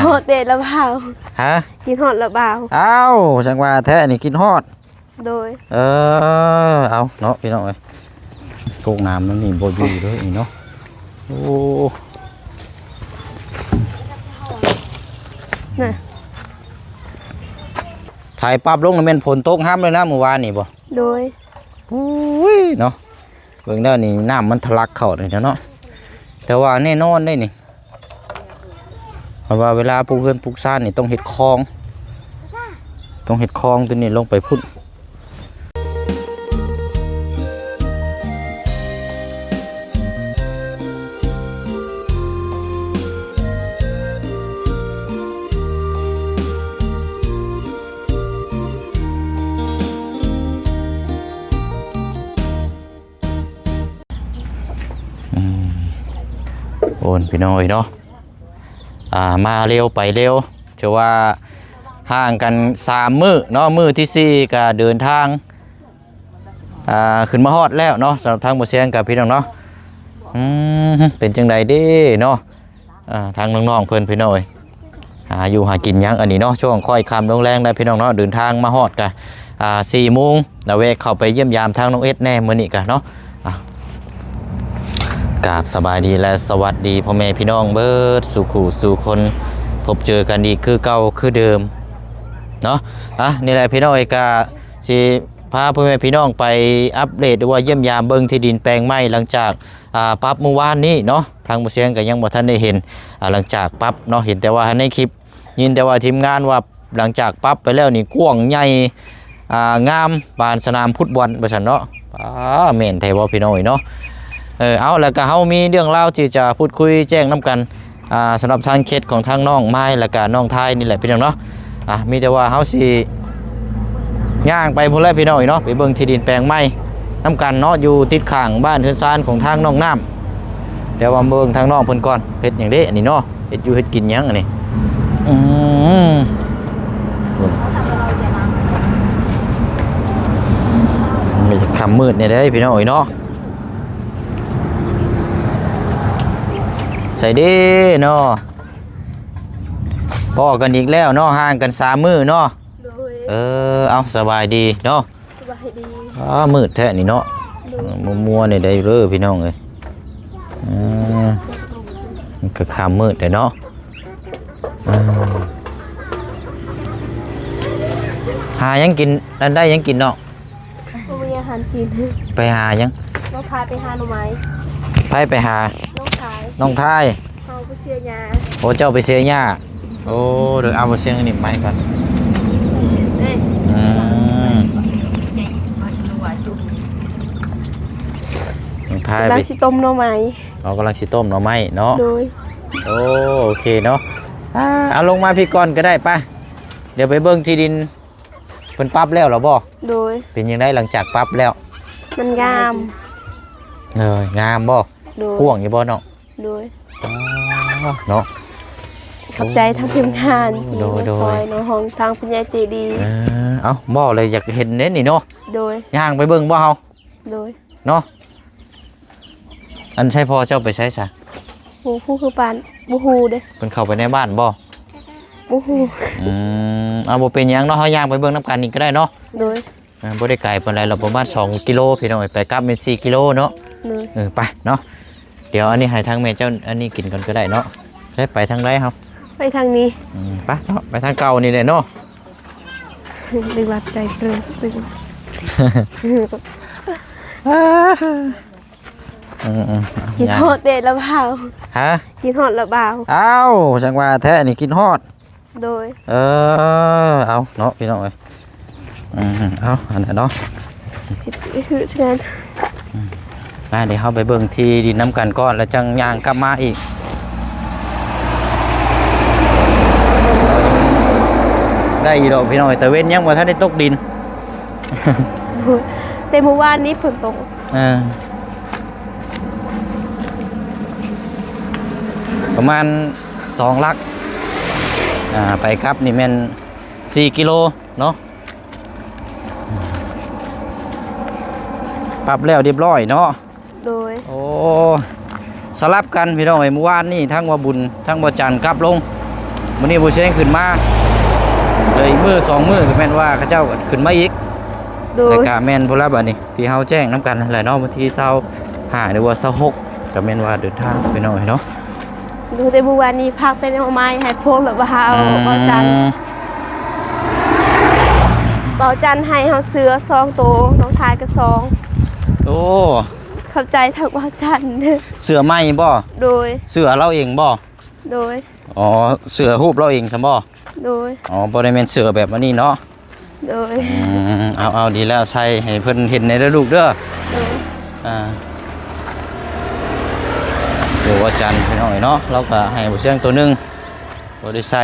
ຮອດແດ່ລະບ່າວ. ຮະ? ກິນຮອດລະບ່າວ. ອ້າວ ຈັ່ງວ່າແທ້ ນີ້ກິນຮອດ. ໂດຍ. ເອີ ເອົາເນາະ ພີ່ນ້ອງເອີຍ ໂຄກນ້ຳມັນນີ້ບໍ່ຢູ່ເດີນີ້ເນາະ. ໂອ້ ນະ ຖ່າຍປັບລົງນີ້ແມ່ນຝົນຕົກຮຳເລີຍນະ ມື້ວານນີ້ບໍ່? ໂດຍ. ໂອ້ຍເນາະ ເບິ່ງແລ້ວນີ້ນ້ຳມັນທະລັກເຂົ້ານີ້ເນາະ ແຕ່ວ່າແນ່ນອນເດ້ນີ້ ເພິ່ນວ່າເວລາປູກເຮືອນປູກຊານນີ້ຕ້ອງເຮັດຄອງ ຕ້ອງເຮັດຄອງຕົວນີ້ລົງໄປພຸ້ນ. ອືມ ໂອ້ນ ພີ່ນ້ອງເອີຍເນາະ ອ່າ ມາເລັວໄປເລັວ ຖືວ່າຫ່າງກັນສາມມື້ເນາະ ມື້ທີສີ່ກະເດີນທາງ ອ່າ ຂຶ້ນມາຮອດແລ້ວເນາະ ສຳລັບທາງບໍ່ແຊງກັບພີ່ນ້ອງເນາະ. ອືມ ເປັນຈັ່ງໃດເດ້ເນາະ ອ່າ ທາງນ້ອງໆເພິ່ນ ພີ່ນ້ອງເອີຍ ຫາຢູ່ຫາກິນຫຍັງອັນນີ້ເນາະ ຊ່ວງຄ່ອຍຄ່ຳລົງແລງໄດ໋ ພີ່ນ້ອງເນາະ ເດີນທາງມາຮອດກະ ອ່າ ສີ່ໂມງ ລະແວະເຂົ້າໄປຢ້ຽມຢາມທາງນ້ອງເອັດແດ່ມື້ນີ້ກະເນາະ. ອ່າ ກາບສະບາຍດີ ແລະ ສະຫວັດດີພໍ່ແມ່ພີ່ນ້ອງເບິດສູ່ຄູ່ສູ່ຄົນ ພົບເຈີກັນອີກຄືເກົ່າຄືເດີມເນາະ. ອ່າ ນີ້ແຫຼະ ພີ່ນ້ອງເອີຍ ກະຊິພາພໍ່ແມ່ພີ່ນ້ອງໄປອັບເດດ ຫຼືວ່າຢ້ຽມຢາມເບິ່ງທີ່ດິນແປງໃໝ່ ຫຼັງຈາກ ອ່າ ປັບມື້ວານນີ້ເນາະ ທາງບໍ່ແຊງກະຍັງບໍ່ທັນໄດ້ເຫັນ ອ່າ ຫຼັງຈາກປັບເນາະ ເຫັນແຕ່ວ່າໃນຄລິບ ຍິນແຕ່ວ່າທີມງານວ່າຫຼັງຈາກປັບໄປແລ້ວນີ້ກວ້າງໃຫຍ່ ອ່າ ງາມປານສະໜາມຟຸດບອນວ່າຊັ້ນເນາະ. ອ່າ ແມ່ນແທ້ບໍ່ພີ່ນ້ອງເອີຍເນາະ. ເອີ ເອົາ ແລ້ວກະເຮົາມີເລື່ອງລາວທີ່ຈະພູດຄຸຍແຈ້ງນຳກັນ ອ່າ ສຳລັບທາງເຂດຂອງທາງນ້ອງມາຍ ແລ້ວກະນ້ອງທາຍນີ້ແຫຼະພີ່ນ້ອງເນາະ. ອ່າ ມີແຕ່ວ່າເຮົາຊິຍ່າງໄປພຸ້ນແຫຼະພີ່ນ້ອງເອີຍເນາະ ໄປເບິ່ງທີ່ດິນແປງໃໝ່ນຳກັນເນາະ ຢູ່ຕິດຂ້າງບ້ານເຮືອນຊານຂອງທາງນ້ອງນ້ຳ ແຕ່ວ່າເບິ່ງທາງນ້ອງເພິ່ນກ່ອນ ເຮັດຫຍັງເດ້ອັນນີ້ເນາະ ເຮັດຢູ່ເຮັດກິນຫຍັງອັນນີ້. ອືມ ຄ່ຳມືດແດ່ເດ້ພີ່ນ້ອງເອີຍເນາະ. ໃສເດ້ເນາະ ພໍ້ກັນອີກແລ້ວເນາະ ຫ່າງກັນສາມມື້ເນາະ. ໂດຍ. ເອີ ເອົາ ສະບາຍດີເນາະ. ສະບາຍດີ. ອ້າ ມືດແທ້ນີ້ເນາະ. ໂດຍ. ເອີ ມົວໆນີ້ໄດ໋ເດີພີ່ນ້ອງເອີຍ. ເອີ ມັນກະຄ່ຳມືດແລ້ວເນາະ. ເອີ ຫາຫຍັງກິນ ອັນໃດຫຍັງກິນເນາະ? ບໍ່ມີອາຫານກິນ. ໄປຫາຫຍັງ? ນ້ອງທາຍໄປຫາໜໍ່ໄມ້. ໃຜໄປຫາ? ນ້ອງທາຍ. ນ້ອງທາຍ. ເຮົາໄປເສຍຫຍ້າ. ໂອ້ ເຈົ້າໄປເສຍຫຍ້າ. ໂອ້ ເດີ ເອົາ ບໍ່ເສຍງອັນນີ້ໄມ້ກ່ອນ. ອືມ ນ້ອງທາຍ ກຳລັງຊິຕົ້ມໜໍ່ໄມ້. ອໍ ກຳລັງຊິຕົ້ມໜໍ່ໄມ້ເນາະ. ໂດຍ. ໂອ້ ໂອເຄເນາະ. ອ່າ ເອົາລົງມາພີ້ກ່ອນກະໄດ້ ໄປ ດຽວໄປເບິ່ງທີ່ດິນ ເພິ່ນປັບແລ້ວລະບໍ່? ໂດຍ. ເປັນຈັ່ງໃດຫຼັງຈາກປັບແລ້ວ? ມັນງາມ. ເອີ ງາມບໍ່? ໂດຍ. ກວ້າງຢູ່ບໍ່ນ້ອງ? ໂດຍ. ອໍ ເນາະ ຂອບໃຈທາງທີມງານ ໂດຍ ທີ່ມາຊ່ອຍເນາະ ຂອງທາງຜູ້ໃຫຍ່ໃຈດີ. ເອີ ເອົ້າ ບໍ່ເລີຍ ຢາກເຫັນເດ້ນີ້ເນາະ. ໂດຍ. ຍ່າງໄປເບິ່ງບໍ່ເຮົາ? ໂດຍ. ເນາະ ອັນໃສພໍ່ເຈົ້າໄປໃສຊະ? ບໍ່ຮູ້ຄືກັນ ບໍ່ຮູ້ເດ້. ເພິ່ນເຂົ້າໄປໃນບ້ານບໍ່? ບໍ່ຮູ້. ອືມ ເອົາ ບໍ່ເປັນຫຍັງເນາະ ເຮົາຍ່າງໄປເບິ່ງນຳກັນນີ້ກະໄດ້ເນາະ. ໂດຍ. ເອີ ບໍ່ໄດ້ໄກປານໃດດອກ ປະມານສອງກິໂລພີ່ນ້ອງເອີຍ ໄປກັບແມ່ນສີ່ກິໂລເນາະ. ໂດຍ. ເອີ ໄປເນາະ ດຽວອັນນີ້ໃຫ້ທາງແມ່ເຈົ້າອັນນີ້ກິນກ່ອນກະໄດ້ເນາະ. ໄປ ໄປທາງໃດເຮົາ? ໄປທາງນີ້. ອືມ ໄປເນາະ ໄປທາງເກົ່ານີ້ແຫຼະເນາະ. ດຶງລັດໃຈເກີນ ດຶງລັດ. ອືມໆ ກິນຮອດແດ່ລະບ່າວ. ຮະ? ກິນຮອດລະບ່າວ. ອ້າວ ຈັ່ງວ່າແທ້ ນີ້ກິນຮອດ. ໂດຍ. ເອີ ເອົາເນາະ ພີ່ນ້ອງເອີຍ. ອືມ ເອົາ ອັນນັ້ນເນາະ ຊິຄືຊິແມ່ນ. ອືມ ໄປ ດຽວເຮົາໄປເບິ່ງທີ່ດິນນຳກັນກ່ອນ ແລ້ວຈັ່ງຍ່າງກັບມາອີກ. ໄດ້ຢູ່ດອກ ພີ່ນ້ອງເອີຍ ຕາເວັນຍັງບໍ່ທັນໄດ້ຕົກດິນ. ໂດຍ. ແຕ່ມື້ວານນີ້ຝົນຕົກ. ເອີ ປະມານສອງຫຼັກ ອ່າ ໄປກັບນີ້ແມ່ນສີ່ກິໂລເນາະ. ປັບແລ້ວຮຽບຮ້ອຍເນາະ. ໂດຍ. ໂອ້ ສະຫຼັບກັນພີ່ນ້ອງເອີຍ ມື້ວານນີ້ທັງວ່າບຸນ ທັງວ່າຈັນກັບລົງ. ມື້ນີ້ບໍ່ແຊງຂຶ້ນມາ ເລີຍມື້ສອງມື້ກໍແມ່ນວ່າເຂົາເຈົ້າຂຶ້ນມາອີກ. ໂດຍ ແລ້ວກໍແມ່ນພຸ້ນລະບາດນີ້ ທີ່ເຮົາແຈ້ງນຳກັນຫັ້ນແຫຼະເນາະ ວັນທີຊາວຫ້າ ຫຼືວ່າຊາວຫົກ ກໍແມ່ນວ່າເດີນທາງໄປໜ້ອຍເນາະ. ໂດຍ ແຕ່ມື້ວານນີ້ພັກແຕ່ໜໍ່ໄມ້ໃຫ້ພວກລະບ່າວ ອືມ ບ່າວຈັນ ບ່າວຈັນໃຫ້ເຮົາເສື້ອສອງໂຕ ນ້ອງທາຍກໍສອງ. ໂອ້ ຂອບໃຈທັງບ່າວຈັນ. ເສື້ອໃໝ່ບໍ່? ໂດຍ ເສື້ອລາວເອງບໍ່? ໂດຍ ອໍ ເສື້ອຮູບລາວເອງຊັ້ນບໍ່? ໂດຍ ອໍ ບໍ່ໄດ້ແມ່ນເສື້ອແບບອັນນີ້ເນາະ. ໂດຍ ອືມ ເອົາ ເອົາ ດີແລ້ວ ໃສ່ໃຫ້ເພິ່ນເຫັນແດ່ເດີລູກເດີ. ໂດຍ ອ່າ ໂອ້ ອາຈານພີ່ນ້ອງເອີຍເນາະ ລາວກໍໃຫ້ບໍ່ຊຽງໂຕໜຶ່ງ ບໍ່ໄດ້ໃສ່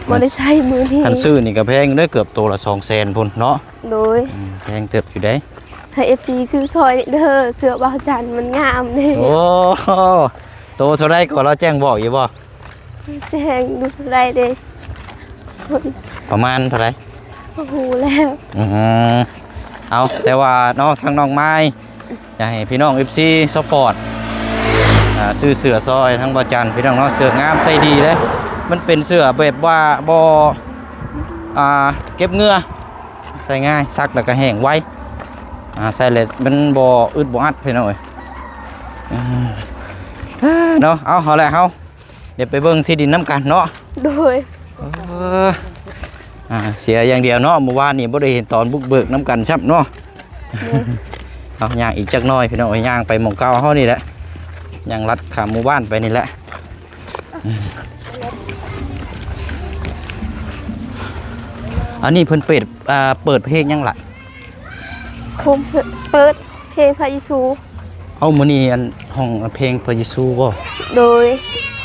ບໍ່ໄດ້ໃສ່ມື້ນີ້. ຄັນຊື້ນີ້ກໍແພງເດີ ເກືອບໂຕລະສອງແສນພຸ້ນເນາະ. ໂດຍ ອືມ ແພງເຕີບຢູ່ເດ້. ໃຫ້ເອັຟຊີຊື້ຊ່ອຍເດີ ເສື້ອບ່າວຈັນມັນງາມເດ້. ໂອ້ ໂຕເທົ່າໃດກໍລາວແຈ້ງບອກຢູ່ບໍ່? ແຈ້ງຢູ່ເທົ່າໃດເດ້? ປະມານເທົ່າໃດ? ບໍ່ຮູ້ແລ້ວ. ອືມ ເອົາ ແຕ່ວ່າເນາະ ທາງນ້ອງມາຍ ຢາກໃຫ້ພີ່ນ້ອງເອັຟຊີຊັບພອດ ອ່າ ຊື້ເສື້ອຊ່ອຍທາງບ່າວຈັນພີ່ນ້ອງເນາະ. ເສື້ອງາມໃສ່ດີເດ້ ມັນເປັນເສື້ອແບບວ່າບໍ່ ອ່າ ເກັບເຫື່ອ ໃສ່ງ່າຍ ຊັກແລ້ວກໍແຫ້ງໄວ ອ່າ ໃສ່ແລ້ວມັນບໍ່ອຶດບໍ່ອັດພີ່ນ້ອງເອີຍ. ເນາະ ເອົາ ເອົາແຫຼະ ເຮົາ ດຽວໄປເບິ່ງທີ່ດິນນຳກັນເນາະ. ໂດຍ ເອີ ອ່າ ເສຍຢ່າງດຽວເນາະ ມື້ວານນີ້ບໍ່ໄດ້ເຫັນຕອນບຸກເບີກນຳກັນຊ້ຳເນາະ. ໂດຍ ເອົາ ຍ່າງອີກຈັກໜ້ອຍພີ່ນ້ອງເອີຍ ຍ່າງໄປໝ່ອງເກົ່າເຮົານີ້ແຫຼະ ຍ່າງລັດຂ້າມໝູ່ບ້ານໄປນີ້ແຫຼະ. ອັນນີ້ເພິ່ນເປີດ ອ່າ ເປີດເພງຫຍັງລະ? ໂຮມ ເປີດເພງພະເຢຊູ. ເອົ້າ ມື້ນີ້ອັນ ຮ້ອງເພງພະເຢຊູບໍ່? ໂດຍ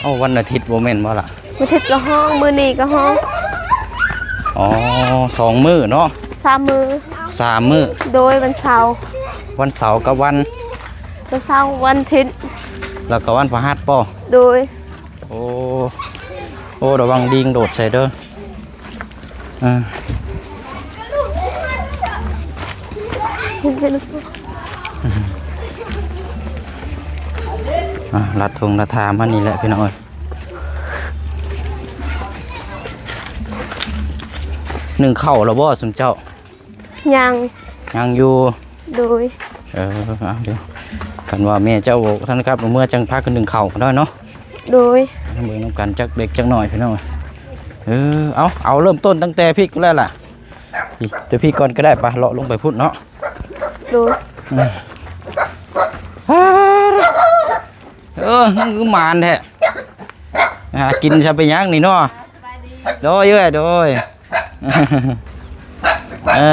ເອົ້າ ວັນອາທິດບໍ່ແມ່ນບໍ່ລະ? ວັນອາທິດກໍຮ້ອງ ມື້ນີ້ກໍຮ້ອງ. ອໍ ສອງມື້ເນາະ? ສາມມື້. ສາມມື້. ໂດຍ ວັນເສົາ ວັນເສົາກັບວັນ ວັນເສົາ ວັນອາທິດ ແລ້ວກໍວັນພະຫັດບໍ່? ໂດຍ. ໂອ້ ໂອ້ ລະວັງລີງໂດດໃສ່ເດີ. ອ່າ ອ່າ ລັດທົ່ງລັດທາມານີ້ແຫຼະພີ່ນ້ອງເອີຍ. ໜຶ້ງເຂົ້າແລ້ວບໍ່ຊຸມເຈົ້າ? ຍັງ ຍັງຢູ່. ໂດຍ ເອີ ເອົາ ດຽວ ຄັນວ່າແມ່ເຈົ້າບໍ່ທັນກັບເມືອ ຈັ່ງພາກັນໜຶ້ງເຂົ້າກໍໄດ້ເນາະ. ໂດຍ ເບິ່ງນຳກັນຈັກເລັກຈັກນ້ອຍພີ່ນ້ອງ. ເອີ ເອົາ ເອົາເລີ່ມຕົ້ນຕັ້ງແຕ່ພີ້ພຸ້ນແຫຼະລະ. ນີ້ ແຕ່ພີ້ກ່ອນກໍໄດ້ ໄປ ເລາະລົງໄປພຸ້ນເນາະ. ໂດຍ ອືມ ເອີ ຄືໝານແທ້ ຫາກິນຊະເປັນຫຍັງນີ້ເນາະ. ໂດຍ ເອີຍ ໂດຍ. ເອີ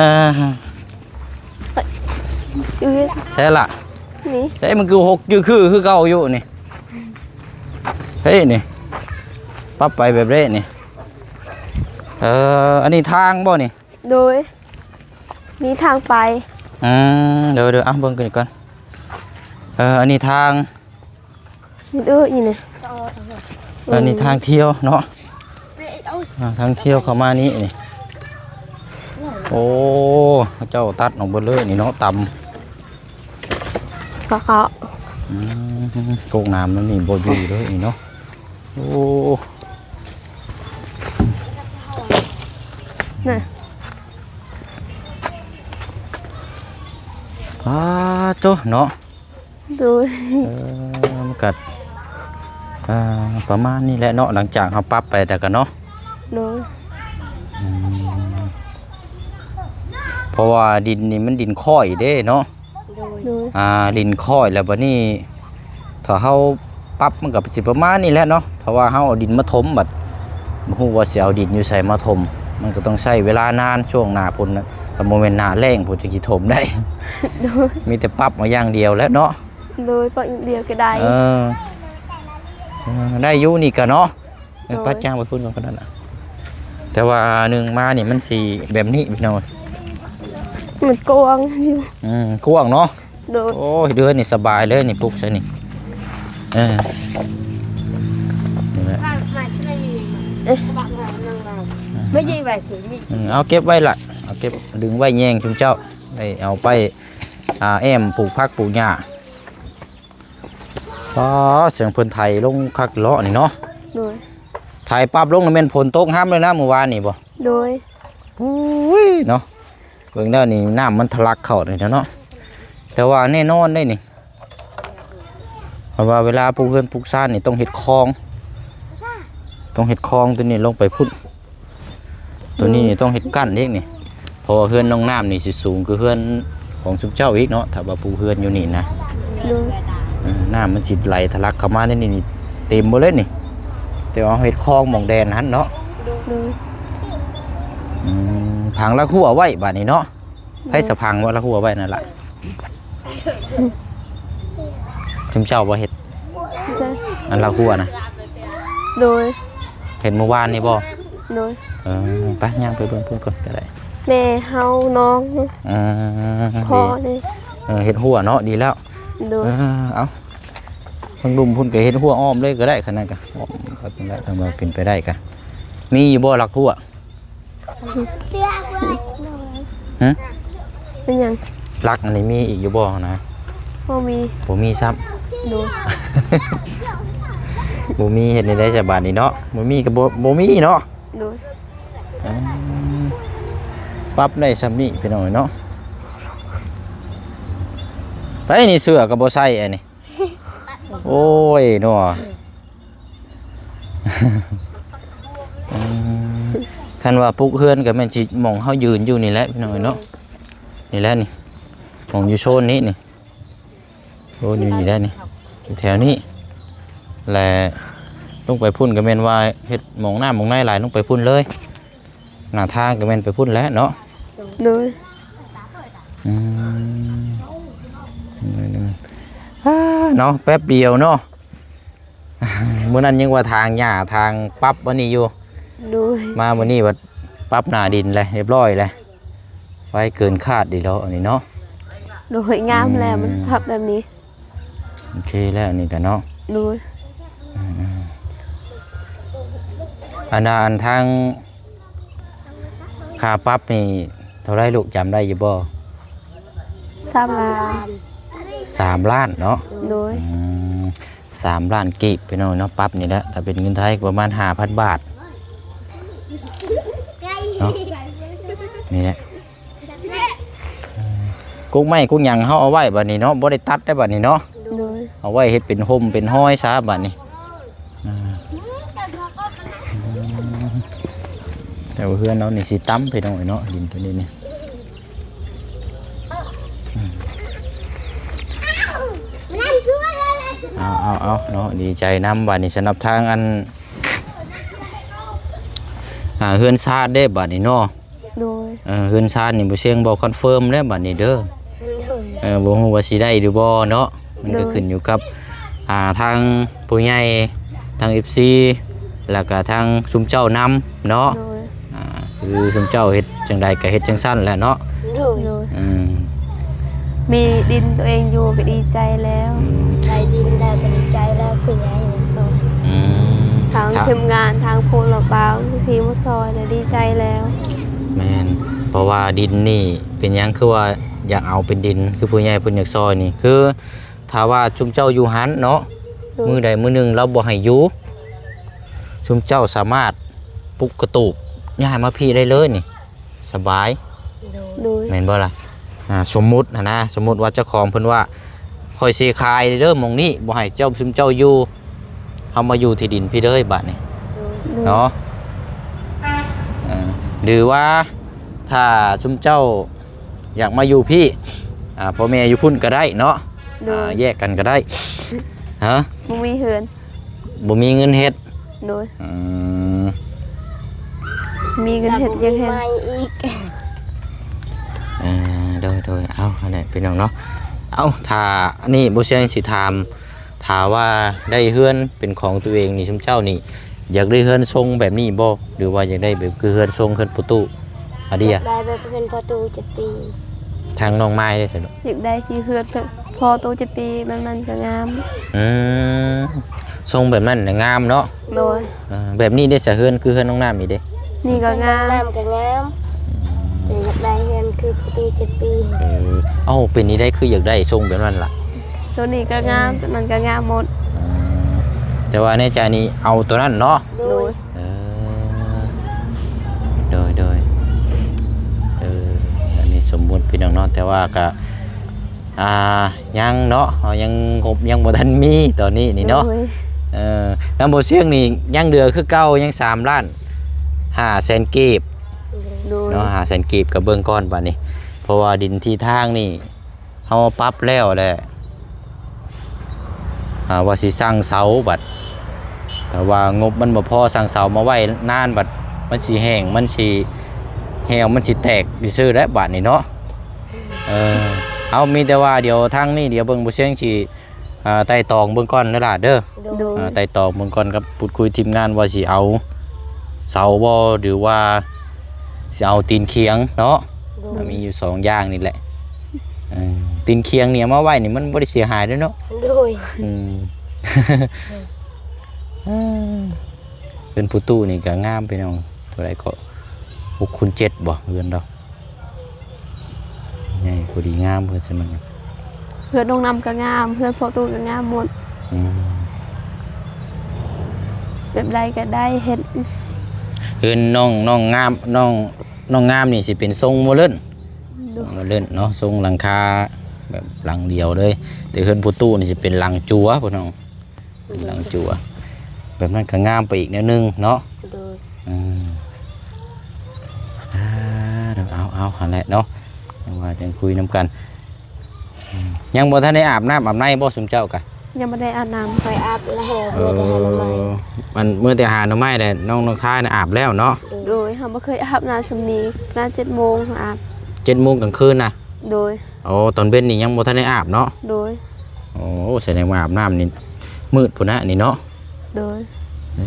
ໃຊ່ລະ ນີ້ ເອີ ມັນຄືຫົກ ຄື ຄື ຄືເກົ່າຢູ່ນີ້. ເອີ ນີ້ ປັບໄປແບບນີ້ນີ້. ເອີ ອັນນີ້ທາງບໍ່ນີ້? ໂດຍ ມີທາງໄປ. ອືມ ໂດຍໆ ເອົາ ເບິ່ງກັນອີກກ່ອນ. ເອີ ອັນນີ້ທາງ ນີ້ເດີ ນີ້ນີ້ ອັນນີ້ທາງທ່ຽວເນາະ. ອ່າ ທາງທ່ຽວເຂົ້າມານີ້ນີ້. ໂອ້ ເຂົາເຈົ້າຕັດອອກເບິດເລີຍນີ້ເນາະ ຕຳ ປາເກາະ. ອືມ ກົກນ້ຳມັນນີ້ບໍ່ຢູ່ເລີຍນີ້ເນາະ. ໂອ້ ນະ ປາໂຕເນາະ. ໂດຍ ເອີ ມັນກະ ອ່າ ປະມານນີ້ແຫຼະເນາະ ຫຼັງຈາກເຮົາປັບໄປແລ້ວກະເນາະ. ໂດຍ ອືມ ເພາະວ່າດິນນີ້ມັນດິນຄ້ອຍເດ້ເນາະ. ໂດຍ ໂດຍ ອ່າ ດິນຄ້ອຍແລ້ວບັດນີ້ ຖ້າເຮົາປັບມັນກໍຊິປະມານນີ້ແຫຼະເນາະ. ຖ້າວ່າເຮົາເອົາດິນມາຖົມ ບັດບໍ່ຮູ້ວ່າຊິເອົາດິນຢູ່ໃສມາຖົມ ມັນກໍຕ້ອງໃຊ້ເວລານານ. ຊ່ວງໜ້າຝົນນະ ຖ້າບໍ່ແມ່ນໜ້າແລ້ງພຸ້ນ ຈັ່ງຊິຖົມໄດ້. ໂດຍ ມີແຕ່ປັບເອົາຢ່າງດຽວແຫຼະເນາະ. ໂດຍ ປັບຢ່າງດຽວກໍໄດ້. ເອີ ເອີ ໄດ້ຢູ່ນີ້ກະເນາະ. ເອີ ໂດຍ ປັດຍ່າງໄປພຸ້ນກ່ອນກໍໄດ້ລະ. ແຕ່ວ່າໜຶ່ງມານີ້ມັນຊິແບບນີ້ພີ່ນ້ອງ ມັນກວ້າງຢູ່. ອືມ ກວ້າງເນາະ. ໂດຍ ໂອ້ຍ ເດີນີ້ສະບາຍເລີຍນີ້ ປຸກໃສ່ນີ້. ເອີ ນີ້ແຫຼະ ເອີ ເອົາເກັບໄວ້ລະ ເອົາເກັບດຶງໄວ້ແຍງຊຸມເຈົ້າ ໄດ້ເອົາໄປ ອ່າ ແອ້ມປູກຜັກປູກຫຍ້າ. ອໍ ສຽງເພິ່ນໄຖລົງຄັກເລາະນີ້ເນາະ. ໂດຍ ໄຖປັບລົງນີ້ແມ່ນຝົນຕົກຮຳເລີຍນະມື້ວານນີ້ບໍ່? ໂດຍ. ໂອ້ຍເນາະ ເບິ່ງແລ້ວນີ້ນ້ຳມັນທະລັກເຂົ້ານີ້ແຫຼະເນາະ ແຕ່ວ່າແນ່ນອນເດ້ນີ້ ເພາະວ່າເວລາປູກເຮືອນປູກຊານນີ້ຕ້ອງເຮັດຄອງ ຕ້ອງເຮັດຄອງຕົວນີ້ລົງໄປພຸ້ນ ຕົວນີ້ນີ້ຕ້ອງເຮັດກັ້ນອີກນີ້ ເພາະວ່າເຮືອນນ້ອງນ້ຳນີ້ຊິສູງກວ່າເຮືອນຂອງຊຸມເຈົ້າອີກເນາະ ຖ້າວ່າປູກເຮືອນຢູ່ນີ້ນະ. ໂດຍ. ເອີ ນ້ຳມັນຊິໄຫຼທະລັກເຂົ້າມາໃນນີ້ນີ້ເຕັມເບິດເລີຍນີ້ ແຕ່ວ່າເຮົາເຮັດຄອງໝ່ອງແດນຫັ້ນເນາະ. ໂດຍ. ອືມ ຝັງຫຼັກຮົ້ວໄວ້ບາດນີ້ເນາະ. ໃຜສະຝັງວ່າຫຼັກຮົ້ວໄວ້ນັ້ນລະ? ຊຸມເຈົ້າບໍ່ເຮັດ? ໃຊ່ ອັນຫຼັກຮົ້ວນະ? ໂດຍ. ເຮັດມື້ວານນີ້ບໍ່? ໂດຍ. ເອີ ໄປຍ່າງໄປເບິ່ງພຸ້ນກ່ອນກໍໄດ້ ແມ່ເຮົານ້ອງ. ອືມ ພໍ່ນີ້. ເອີ ເຮັດຮົ້ວເນາະ ດີແລ້ວ. ໂດຍ. ເອີ ເອົາ ທາງລຸ່ມພຸ້ນກໍເຮັດຮົ້ວອ້ອມເລີຍກໍໄດ້ ຄັນນັ້ນກໍອ້ອມໄປພຸ້ນແຫຼະ ຄັນວ່າເປັນໄປໄດ້ກໍ. ມີຢູ່ບໍ່ຫຼັກຮົ້ວ? ຫຶ? ເປັນຫຍັງ? ຫຼັກອັນນີ້ມີອີກຢູ່ບໍ່ນະ? ບໍ່ມີ. ບໍ່ມີຊ້ຳ. ໂດຍ. ບໍ່ມີເຮັດແນວໃດສະບາດນີ້ເນາະ? ບໍ່ມີກໍບໍ່ ບໍ່ມີເນາະ. ໂດຍ. ອືມ ປັບໄດ້ຊ່ຳນີ້ພີ່ນ້ອງເນາະ. ໄປນີ້ເສື້ອກໍບໍ່ໃສ່ອັນນີ້. ໂອ້ຍເນາະ ອືມ ຄັນວ່າປຸກເຮືອນກໍແມ່ນຊິ ໝ່ອງເຮົາຢືນຢູ່ນີ້ແຫຼະພີ່ນ້ອງເນາະ. ນີ້ແຫຼະນີ້ ໝ່ອງຢູ່ໂຊນນີ້ນີ້ ໂອ້ ຢູ່ນີ້ແຫຼະນີ້ ຢູ່ແຖວນີ້ ແລະ ລົງໄປພຸ້ນກໍແມ່ນວ່າເຮັດໝ່ອງນ້ຳໝ່ອງໃນໄຫຼລົງໄປພຸ້ນເລີຍ. ໜ້າທາງກໍແມ່ນໄປພຸ້ນແຫຼະເນາະ. ໂດຍ. ອືມ ເນາະ ແປັບດຽວເນາະ. ມື້ນັ້ນຍັງວ່າທາງຫຍ້າທາງປັບອັນນີ້ຢູ່. ໂດຍ. ມາມື້ນີ້ບັດປັບໜ້າດິນແລ້ວ ຮຽບຮ້ອຍແລ້ວ ໄວເກີນຄາດອີກແລ້ວອັນນີ້ເນາະ. ໂດຍ. ງາມແລ້ວ ອືມ ມັນປັບແບບນີ້. ໂອເຄແລ້ວອັນນີ້ກະເນາະ. ໂດຍ. ອືມໆ ອັນນ່າ ອັນທາງຄ່າປັບນີ້ເທົ່າໃດລູກ ຈຳໄດ້ຢູ່ບໍ່? ສາມລ້ານ. ສາມລ້ານເນາະ. ໂດຍ. ອືມ ສາມລ້ານກີບພີ່ນ້ອງເນາະ ປັບນີ້ແຫຼະ ຖ້າເປັນເງິນໄທກໍປະມານຫ້າພັນບາດເນາະ. ນີ້ແຫຼະ ກົກໄມ້ກົກຫຍັງເຮົາເອົາໄວ້ບັດນີ້ເນາະ ບໍ່ໄດ້ຕັດໄດ້ບັດນີ້ເນາະ. ໂດຍ. ເອົາໄວ້ເຮັດເປັນຮົ່ມເປັນຮອຍຊະບັດນີ້. ອາ ແຕ່ວ່າເຮືອນເຮົານີ້ຊິຕ່ຳໄປໜ້ອຍເນາະ ດິນຕົວນີ້ນີ້. ເອົາ ເອົາ ເອົາເນາະ ດີໃຈນຳບັດນີ້ ສຳລັບທາງອັນ ອ່າ ເຮືອນຊານເດ້ບັດນີ້ເນາະ. ໂດຍ. ເອີ ເຮືອນຊານນີ້ບໍ່ຊຽງບໍ່ຄອນເຟີມແລ້ວບັດນີ້ເດີ. ໂດຍ. ເອີ ບໍ່ຮູ້ວ່າຊິໄດ້ຫຼືບໍ່ເນາະ ມັນກໍ ໂດຍ ຂຶ້ນຢູ່ກັບ ອ່າ ທາງຜູ້ໃຫຍ່ ທາງເອັຟຊີ ແລ້ວກໍທາງຊຸມເຈົ້ານຳເນາະ. ໂດຍ. ອ່າ ຄືຊຸມເຈົ້າເຮັດຈັ່ງໃດກໍເຮັດຈັ່ງຊັ້ນແຫຼະເນາະ. ໂດຍ. ໂດຍ. ອືມ ມີດິນຕົວເອງຢູ່ກໍດີໃຈແລ້ວ. ອືມ ໄດ້ດິນແລ້ວກໍດີໃຈແລ້ວ ຜູ້ໃຫຍ່ມາຊ່ອຍ. ອືມ ທາງທີມງານ ທາງຜູ້ຮັບເໝົາທີ່ມາຊ່ອຍນະ ດີໃຈແລ້ວ. ແມ່ນ ເພາະວ່າດິນນີ້ເປັນຫຍັງຄືວ່າຢາກເອົາເປັນດິນ ຄືຜູ້ໃຫຍ່ເພິ່ນຢາກຊ່ອຍນີ້ ຄືຖ້າວ່າຊຸມເຈົ້າຢູ່ຫັ້ນເນາະ ໂດຍ ມື້ໃດມື້ໜຶ່ງລາວບໍ່ໃຫ້ຢູ່ ຊຸມເຈົ້າສາມາດປຸກກະຕູບຍ້າຍມາພີ້ໄດ້ເລີຍນີ້ ສະບາຍ. ໂດຍ. ໂດຍ. ແມ່ນບໍ່ລະ? ອ່າ ສົມມຸດຫັ້ນນະ ສົມມຸດວ່າເຈົ້າຂອງເພິ່ນວ່າ ຂ້ອຍຊິຂາຍເດີໝ່ອງນີ້ ບໍ່ໃຫ້ເຈົ້າ ຊຸມເຈົ້າຢູ່ ເຮົາມາຢູ່ທີ່ດິນພີ້ເລີຍບາດນີ້. ໂດຍ. ໂດຍ. ເນາະ ເອີ ຫຼືວ່າຖ້າຊຸມເຈົ້າຢາກມາຢູ່ພີ້ ອ່າ ພໍ່ແມ່ຢູ່ພຸ້ນກໍໄດ້ເນາະ. ໂດຍ. ອ່າ ແຍກກັນກໍໄດ້. ຮະ? ບໍ່ມີເຮືອນ. ບໍ່ມີເງິນເຮັດ. ໂດຍ. ອືມ ມີເງິນເຮັດຍັງແຮງ ແລ້ວບໍ່ມີໄມ້ອີກ. ເອີ ໂດຍໆ ເອົາ ຫັ້ນແຫຼະພີ່ນ້ອງເນາະ. ເອົາ ຖ້າອັນນີ້ບໍ່ຊຽງຊິຖາມ ຖ້າວ່າໄດ້ເຮືອນເປັນຂອງຕົວເອງນີ້ ຊຸມເຈົ້ານີ້ຢາກໄດ້ເຮືອນຊົງແບບນີ້ບໍ່ ຫຼືວ່າຢາກໄດ້ແບບຄືເຮືອນຊົງເຮືອນພໍ່ຕູ້ ອາເດຍ? ຢາກໄດ້ແບບເຮືອນພໍ່ຕູ້ເຈັດປີ. ທາງນ້ອງມາຍເດ້ຊັ້ນ? ຢາກໄດ້ຄືເຮືອນພໍ່ຕູ້ເຈັດປີ ແບບນັ້ນກໍງາມ. ອືມ ຊົງແບບນັ້ນນະງາມເນາະ. ໂດຍ. ເອີ ແບບນີ້ເດ້ສະ ເຮືອນຄືເຮືອນນ້ອງນ້ຳນີ້ເດ້? ນີ້ກໍງາມ. ນ້ອງນ້ຳກໍງາມ ແຕ່ຢາກໄດ້ເຮືອນຄືພໍ່ຕູ້ເຈັດປີ. ເອີ ເອົ້າ ເປັນນີ້ໄດ້ຄືຢາກໄດ້ຊົງແບບນັ້ນລະ? ໂຕນີ້ກໍງາມ ໂຕນັ້ນກໍງາມໝົດ. ເອີ ແຕ່ວ່າໃນໃຈນີ້ເອົາໂຕນັ້ນເນາະ. ໂດຍ. ເອີ ໂດຍ ໂດຍ ເອີ ອັນນີ້ສົມມຸດພີ່ນ້ອງເນາະ ແຕ່ວ່າກະ ອ່າ ຍັງເນາະ ເຮົາຍັງງົບຍັງບໍ່ທັນມີຕອນນີ້ນີ້ເນາະ ໂດຍ ເອີ ນຳບໍ່ຊຽງນີ້ຍັງເຫຼືອຄືເກົ່າ ຍັງສາມລ້ານຫ້າແສນກີບ ໂດຍ ເນາະ ຫ້າແສນກີບ ກໍເບິ່ງກ່ອນບາດນີ້ ເພາະວ່າດິນທີ່ທາງນີ້ ເຮົາປັບແລ້ວແຫຼະ ອ່າ ວ່າຊິສ້າງເສົາ ບັດ ແຕ່ວ່າງົບມັນບໍ່ພໍສ້າງເສົາມາໄວ້ນານ ບັດມັນຊິແຫ້ງ ມັນຊິແຫ້ວ ມັນຊິແຕກຊື່ໆແຫຼະ ບາດນີ້ເນາະ ເອີ ເອົາ ມີແຕ່ວ່າດຽວທາງນີ້ ດຽວເບິ່ງບໍ່ຊຽງຊິ ອ່າ ໄຕ່ຕອງເບິ່ງກ່ອນເດີຫຼ້າເດີ ໂດຍ ອ່າ ໄຕ່ຕອງເບິ່ງກ່ອນກັບ ພູດຄຸຍທີມງານວ່າຊິເອົາເສົາບໍ່ ຫຼືວ່າຊິເອົາຕີນຄຽງເນາະ ໂດຍ ມີຢູ່ສອງຢ່າງນີ້ແຫຼະ ເອີ ຕີນຄຽງນີ້ເອົາມາໄວ້ນີ້ມັນບໍ່ໄດ້ເສຍຫາຍເດ້ເນາະ ໂດຍ ອືມ ເຮືອນພໍ່ຕູ້ນີ້ກໍງາມພີ່ນ້ອງ ເທົ່າໃດກໍຫົກຄູນເຈັດບໍ່ ເຮືອນດອກ ໃຫຍ່ພໍດີງາມເຮືອນຊັ້ນມັນ ເຮືອນນ້ອງນ້ຳກໍງາມ ເຮືອນພໍ່ຕູ້ກໍງາມໝົດ ອືມ ແບບໃດກໍໄດ້ເຮັດ ເຮືອນນ້ອງ ນ້ອງງາມ ນ້ອງ ນ້ອງງາມນີ້ຊິເປັນຊົງໂມເດີນ ໂດຍ ໂມເດີນເນາະ ຊົງຫຼັງຄາແບບຫຼັງດຽວເລີຍ ແຕ່ເຮືອນພໍ່ຕູ້ນີ້ຊິເປັນຫຼັງຈົວ ພີ່ນ້ອງ ເປັນຫຼັງຈົວ ແບບນັ້ນກໍງາມໄປອີກແນວໜຶ່ງເນາະ ໂດຍ ອືມ ອ່າ ເອົາ ເອົາ ຫັ້ນແຫຼະເນາະ ຈັ່ງວ່າຈັ່ງຄຸຍນຳກັນ ອືມ ຍັງບໍ່ທັນໄດ້ອາບນ້ຳອາບໃນບໍ່ ຊຸມເຈົ້າກະ? ຍັງບໍ່ໄດ້ອາບນ້ຳ ຂ້ອຍອາບແລ້ວ ເອີ ເມື່ອແຕ່ຫາໜໍ່ໄມ້ ອັນ ເມື່ອແຕ່ຫາໜໍ່ໄມ້ແຫຼະ ນ້ອງ ນ້ອງຄາຍນະອາບແລ້ວເນາະ ໂດຍ ເຮົາບໍ່ເຄີຍອາບນ້ຳສ່ຳນີ້ ນານເຈັດໂມງເຮົາອາບ ເຈັດໂມງກາງຄືນນະ? ໂດຍ ໂອ້ ຕອນເວັນນີ້ຍັງບໍ່ທັນໄດ້ອາບເນາະ? ໂດຍ ໂອ້ ສະແດງວ່າອາບນ້ຳນີ້ມືດພຸ້ນນະນີ້ເນາະ? ໂດຍ ເອີ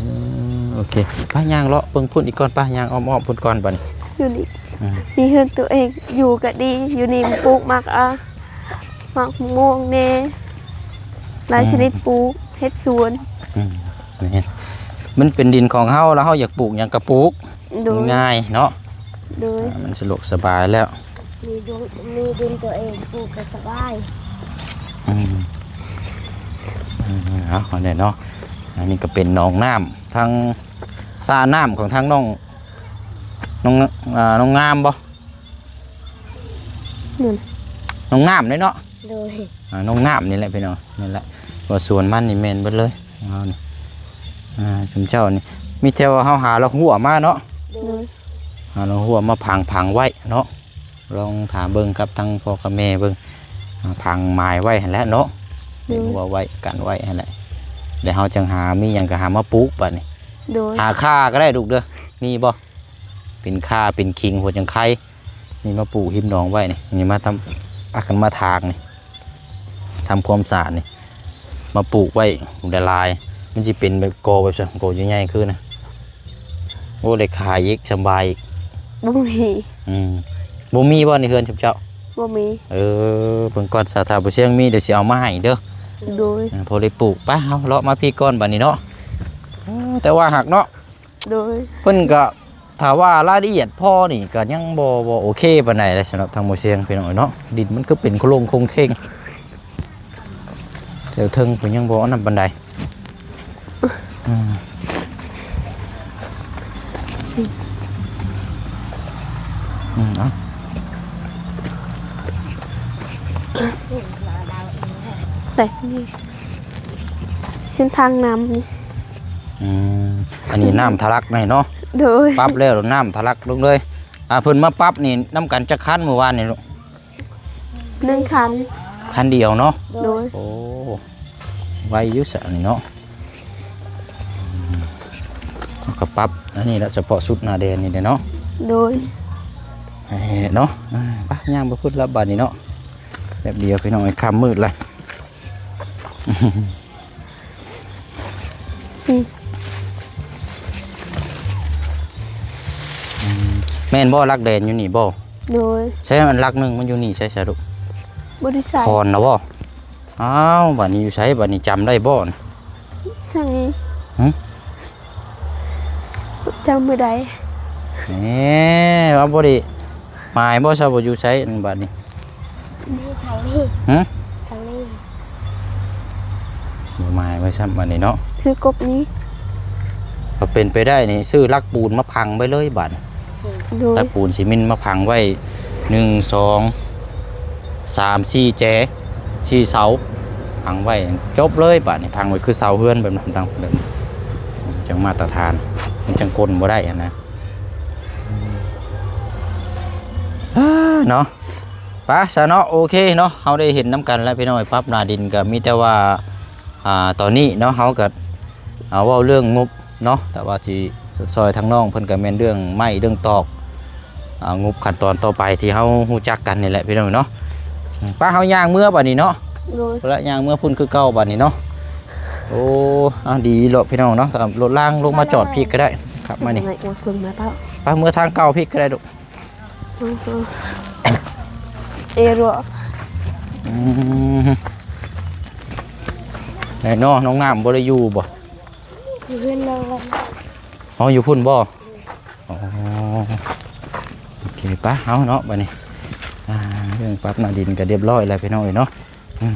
ໂອເຄ ໄປຍ່າງເລາະເບິ່ງພຸ້ນອີກກ່ອນ ໄປຍ່າງອ້ອມໆພຸ້ນກ່ອນບັດນີ້ ຢູ່ນີ້ ອືມ ມີເຮືອນຕົວເອງຢູ່ກໍດີ ຢູ່ນີ້ປູກໝາກ ອ່າ ໝາກມ່ວງແດ່ ຫຼາຍຊະນິດ ອືມ ປູກ ເຮັດສວນ ອືມ ແມ່ນ ມັນເປັນດິນຂອງເຮົາ ແລ້ວເຮົາຢາກປູກຫຍັງກໍປູກ ໂດຍ ມັນງ່າຍເນາະ ໂດຍ ອ່າ ມັນສະດວກສະບາຍແລ້ວ ມີດິນ ມີດິນຕົວເອງປູກກໍສະບາຍ ອືມ ເອົາ ອັນນີ້ເນາະ ອັນນີ້ກໍເປັນໜອງນ້ຳ ທາງສະນ້ຳຂອງທາງນ້ອງ ນ້ອງ ອ່າ ນ້ອງງາມບໍ່? ນັ້ນ ນ້ອງນ້ຳເດ້ເນາະ ໂດຍ ອ່າ ນ້ອງນ້ຳນີ້ແຫຼະພີ່ນ້ອງ ນັ້ນແຫຼະ ວ່າສວນມັນນີ້ແມ່ນເບິດເລີຍ ເຮົານີ້ ອ່າ ຊຸມເຈົ້ານີ້ ມີແຕ່ວ່າເຮົາຫາລະຮົ້ວມາເນາະ ໂດຍ ຫາລະຮົ້ວມາຜັງ ຜັງໄວ້ເນາະ ລອງຖາມເບິ່ງກັບທາງພໍ່ກັບແມ່ເບິ່ງ ອ່າ ຜັງໝາຍໄວ້ຫັ້ນແຫຼະເນາະ ໂດຍ ເປັນຮົ້ວໄວ້ ກັນໄວ້ຫັ້ນແຫຼະ ແລ້ວເຮົາຈັ່ງຫາ ມີຫຍັງກໍຫາມາປູກບາດນີ້ ໂດຍ ຫາຂ່າກໍໄດ້ລູກເດີ ມີບໍ່? ເປັນຂ່າ ເປັນຂີງ ຫົວຈັ່ງໄຄ ນີ້ມາປູກຮິມໜອງໄວ້ນີ້ ນີ້ມາທຳ ພາກັນມາຖາງນີ້ ທຳຄວາມສະອາດນີ້ ມາປູກໄວ້ຫຼາຍໆ ມັນຊິເປັນແບບ ກໍແບບຊັ້ນ ກໍໃຫຍ່ໆຄືນະ ໂອ້ ໄດ້ຂາຍອີກ ສະບາຍອີກ ບໍ່ມີ ອືມ ບໍ່ມີບໍ່ໃນເຮືອນຊຸມເຈົ້າ? ບໍ່ມີ ເອີ ເບິ່ງກ່ອນ ຖ້າ ຖ້າບໍ່ຊຽງມີ ດຽວຊິເອົາມາໃຫ້ເດີ ໂດຍ ອ່າ ພໍໄດ້ປູກ ໄປ ເຮົາເລາະມາພີ້ກ່ອນບາດນີ້ເນາະ ເອີ ແຕ່ວ່າຮັກເນາະ ໂດຍ ເພິ່ນກະ ຖ້າວ່າລາຍລະອຽດພໍນີ້ກະຍັງບໍ່ ບໍ່ໂອເຄປານໃດເດ້ ສຳລັບທາງໝໍຊຽງພີ່ນ້ອງເອີຍເນາະ ດິນມັນຄືເປັນໂຄງໂຄງເຄງ ແຖວເທິງເພິ່ນຍັງບໍ່ອັນນັ້ນປານໃດ ອືມ ຊິ ອືມ ເອົາ ແຕ່ນີ້ ເສັ້ນທາງນ້ຳນີ້ ອືມ ອັນນີ້ນ້ຳທະລັກໃນເນາະ ໂດຍ ປັບແລ້ວນ້ຳທະລັກລົງເລີຍ ອ່າ ເພິ່ນມາປັບນີ້ນຳກັນຈັກຄັນມື້ວານນີ້ລູກ? ໜຶ່ງຄັນ ຄັນດຽວເນາະ ໂດຍ ໂອ້ ໄວຢູ່ຊະອັນນີ້ເນາະ ເຮົາກໍປັບອັນນີ້ລະ ສະເພາະຊຸດໜ້າແດນນີ້ແຫຼະເນາະ ໂດຍ ເອີ ເນາະ ອ່າ ໄປຍ່າງໄປພຸ້ນລະບາດນີ້ເນາະ ແປັບດຽວພີ່ນ້ອງເອີຍ ຄ່ຳມືດລະ ອືມ ອືມ ແມ່ນບໍ່ ຫຼັກແດນຢູ່ນີ້ບໍ່? ໂດຍ ໃຊ້ອັນຫຼັກໜຶ່ງມັນຢູ່ນີ້ໃຊ້ຊະລູກ ບໍ່ໄດ້ໃສ່ ຄອນລະບໍ່? ອ້າວ ບາດນີ້ຢູ່ໃສ? ບາດນີ້ຈຳໄດ້ບໍ່? ທາງນີ້ ຫຶ? ຈຳບໍ່ໄດ້ ແໝ ວ່າບໍ່ໄດ້ໝາຍບໍ່ຊະ ວ່າຢູ່ໃສ ອັນບາດນີ້? ນີ້ທາງນີ້ ຫຶ? ທາງນີ້ ບໍ່ໝາຍໄວ້ຊ້ຳບາດນີ້ເນາະ ຖືກົບນີ້ ຖ້າເປັນໄປໄດ້ນີ້ ຊື້ຫຼັກປູນມາຝັງໄວ້ເລີຍບາດນີ້ ອືມ ໂດຍ ຕະປູນຊີມິນມາຝັງໄວ້ ໜຶ່ງ ສອງ ສາມ ສີ່ແຈ ສີ່ເສົາ ຝັງໄວ້ຈົບເລີຍ. ບາດນີ້ຝັງໄວ້ຄືເສົາເຮືອນແບບນັ້ນ ຕັ້ງແບບນີ້ ມັນຈັ່ງມາດຕະຖານ ມັນຈັ່ງກົນບໍ່ໄດ້ຫັ້ນນະ ເນາະ. ໄປຊະເນາະ ໂອເຄເນາະ ເຮົາໄດ້ເຫັນນຳກັນແລ້ວພີ່ນ້ອງ. ປັບໜ້າດິນກໍມີແຕ່ວ່າ ອ່າ ຕອນນີ້ເນາະ ເຮົາກໍ ເອົາ ເວົ້າເລື່ອງງົບເນາະ ແຕ່ວ່າຊິຊ່ອຍທາງນ້ອງເພິ່ນກໍແມ່ນເລື່ອງໄມ້ເລື່ອງຕອກ ອ່າ ງົບຂັ້ນຕອນຕໍ່ໄປທີ່ເຮົາຮູ້ຈັກກັນນີ້ແຫຼະພີ່ນ້ອງເນາະ. ໄປ ເຮົາຍ່າງເມືອບາດນີ້ເນາະ ໂດຍ ພຸ້ນລະ ຍ່າງເມືອບາດນີ້ເນາະ. ໂອ້ ເອົາ ດີເນາະພີ່ນ້ອງເນາະ ເອົາລົດລາງລົງມາຈອດພີ້ກໍໄດ້ ຂັບມານີ້ ໄປເມືອທາງເກົ່າພີ້ກໍໄດ້ລູກ. ເອຣັວ ອືມ ແນ່ເນາະ ນ້ອງນ້ຳບໍ່ໄດ້ຢູ່ບໍ່? ຢູ່ເຮືອນນ້ອງ. ອໍ ຢູ່ພຸ້ນບໍ່? ອໍ ໂອເຄ ໄປ ເຮົາເນາະ ບາດນີ້ ອ່າ ເລື່ອງປັບໜ້າດິນກໍຮຽບຮ້ອຍແລ້ວພີ່ນ້ອງເອີຍເນາະ. ອືມ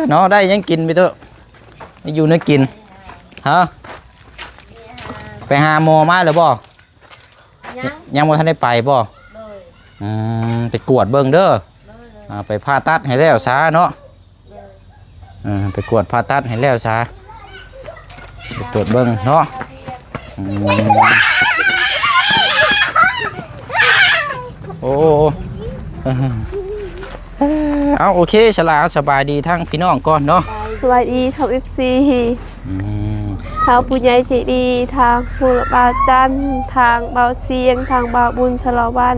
ເນາະ ໄດ້ຫຍັງກິນໄປເຕີ ໄດ້ຢູ່ແນວກິນ? ຮະ ໄປຫາໝໍມາແລ້ວບໍ່? ຍັງ ຍັງບໍ່ທັນໄດ້ໄປບໍ່? ໂດຍ ອືມ ໄປກວດເບິ່ງເດີ ໂດຍ ໂດຍ ອ່າ ໄປຜ່າຕັດໃຫ້ແລ້ວຊະເນາະ ໂດຍ ເອີ ໄປກວດຜ່າຕັດໃຫ້ແລ້ວຊະ ໄປກວດເບິ່ງເນາະ. ອືມ ໂອ້ ເອີ ເອົາ ໂອເຄ ສະລາ ສະບາຍດີທາງພີ່ນ້ອງກ່ອນເນາະ ສະບາຍດີທາງ ເອັຟຊີ ອືມ ທາງຜູ້ໃຫຍ່ໃຈດີ ທາງຜູ້ລັກອາຈານ ທາງບ່າວຊຽງ ທາງບ່າວບຸນສາລະວັນ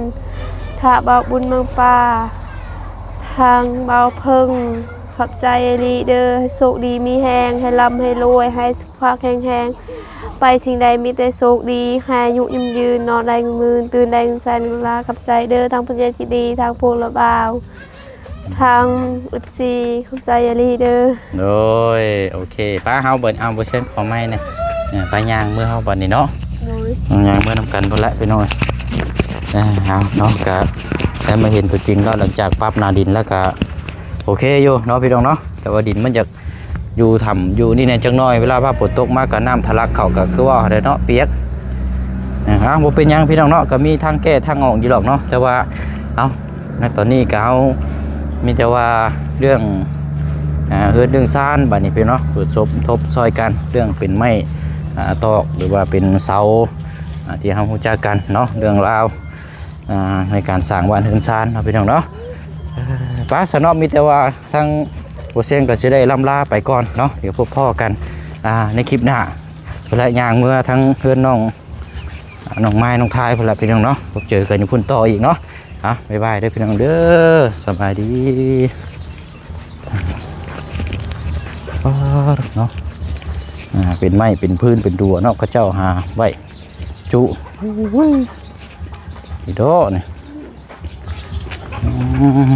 ທາງບ່າວບຸນເມືອງປ່າ ທາງບ່າວເພິ່ງ ຂອບໃຈອີ່ຫຼີເດີ ໃຫ້ໂຊກດີມີແຮງ ໃຫ້ລ່ຳໃຫ້ລວຍ ໃຫ້ສຸຂະພາບແຂງແຮງ ໄປສິ່ງໃດມີແຕ່ໂຊກດີ ໃຫ້ອາຍຸຍືນຍືນ ນອນໄດ້ເງິນໝື່ນ ຕື່ນໄດ້ເງິນແສນ ລາ ຂອບໃຈເດີ ທາງຜູ້ໃຫຍ່ໃຈດີ ທາງພວກລະບ່າວ ທາງ ເອັຟຊີ ຂອບໃຈອີ່ຫຼີເດີ. ໂດຍ ໂອເຄ ໄປ ເຮົາເບິ່ງ ເອົາ ບໍ່ເຊີນຂໍໄມ້ແດ່ ເອີ ໄປ ຍ່າງເມືອເຮົາບັດນີ້ເນາະ ໂດຍ ຍ່າງເມືອນຳກັນພຸ້ນແຫຼະພີ່ນ້ອງ. ເອີ ເອົາເນາະ ກະໄດ້ມາເຫັນຕົວຈິງແລ້ວ ຫຼັງຈາກປັບໜ້າດິນແລ້ວກະໂອເຄຢູ່ເນາະພີ່ນ້ອງເນາະ ແຕ່ວ່າດິນມັນຢາກ ຢູ່ຖ້ຳຢູ່ນີ້ແດ່ຈັກໜ້ອຍ ເວລາຟ້າຝົນຕົກມາກໍນ້ຳທະລັກເຂົ້າ ກໍຄືວ່າຫັ້ນແຫຼະເນາະ ປຽກ. ເອົາ ບໍ່ເປັນຫຍັງພີ່ນ້ອງເນາະ ກໍມີທາງແກ້ທາງອອກຢູ່ດອກເນາະ ແຕ່ວ່າ ເອົາ ໃນຕອນນີ້ກໍເຮົາມີແຕ່ວ່າເລື່ອງ ອ່າ ເຮືອນເລື່ອງຊານ ບາດນີ້ພີ່ນ້ອງເນາະ ສົມທົບຊ່ອຍກັນ ເລື່ອງເປັນໄມ້ ອ່າ ຕອກ ຫຼືວ່າເປັນເສົາ ອ່າ ທີ່ເຮົາຮູ້ຈັກກັນເນາະ ເລື່ອງລາວ ອ່າ ໃນການສ້າງບ້ານເຮືອນຊານເນາະ ພີ່ນ້ອງເນາະ. ເອີ ໄປຊະເນາະ ມີແຕ່ວ່າທາງບໍ່ເຊງກໍຊິໄດ້ລ່ຳລາໄປກ່ອນເນາະ ດຽວພົບພໍ້ກັນ ອ່າ ໃນຄລິບໜ້າ ເວລາຍ່າງເມືອທາງເຮືອນນ້ອງ ນ້ອງໄມ້ ນ້ອງທາຍພຸ້ນລະ ພີ່ນ້ອງເນາະ ພົບເຈີກັນຢູ່ພຸ້ນຕໍ່ອີກເນາະ. ອ່ະ ບາຍບາຍເດີພີ່ນ້ອງເດີ ສະບາຍດີ. ປາດເນາະ ອ່າ ເປັນໄມ້ເປັນພື້ນເປັນດັວເນາະ ເຂົາເຈົ້າຫາໄວ້ຈຸ ໂອ້ຍ ອີໂດນີ້ ອືມ.